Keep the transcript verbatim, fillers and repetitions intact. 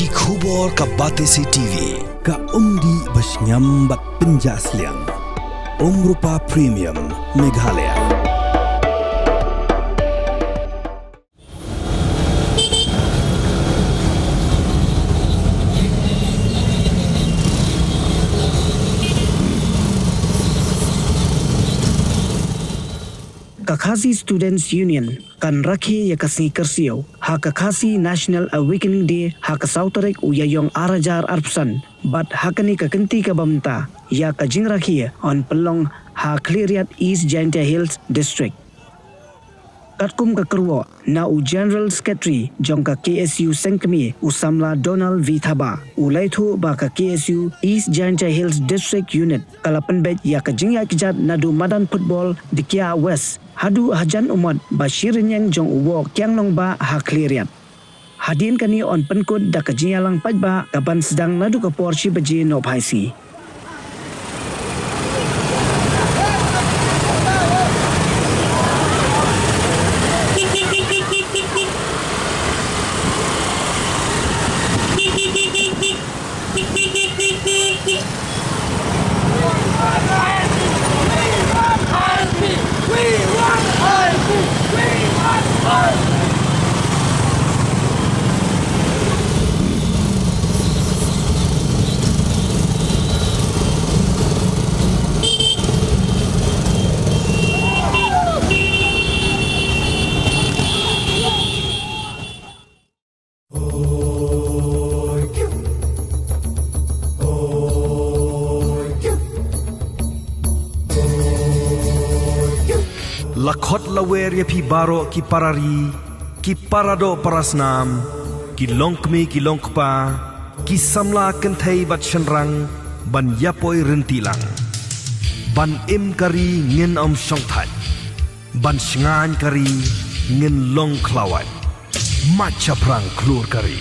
Ki khubor ka Batesi T V, ka umdih ba shngiam bad pynjah sliang. Umrupa Premium, Meghalaya. Ka Khasi Students Union kan rakhe ïa ka sngi kyrsiew ha ka Khasi National Awakening Day ha ka saw tarik u Ïaïong ar hajar arphew san, bad ha kane ka kynti kaba mynta ïa ka jingrakhe yn pynlong ha Khliehriat, East Jaintia Hills District. Katkum ka kyrwoh na u General Secretary jong ka K S U Sengkmie, u samla Donald V Thabah, u la ïathuh ba ka K S U East Jaintia Hills District Unit ka la pynbeit ïa ka jingïaid kjat naduh madan football Dkhiah West haduh hajan u mot ba shi rynïeng jong u Woh Kiang Nangbah ha Khliehriat. Hadien kane yn pynkut da ka jingïalang paidbah kaban sdang naduh ka por shi baje nohphai sngi. La khot la wer ïa phi baroh ki para ri, ki para doh para snam, ki longkmie ki longkpa, ki samla kynthei bad shynrang, ban ïapoi rynti lang. Ban im ka ri ngin ym shongthait. Ban shngaiñ ka ri ngin long khlawait. Mait shaphrang khlur ka ri.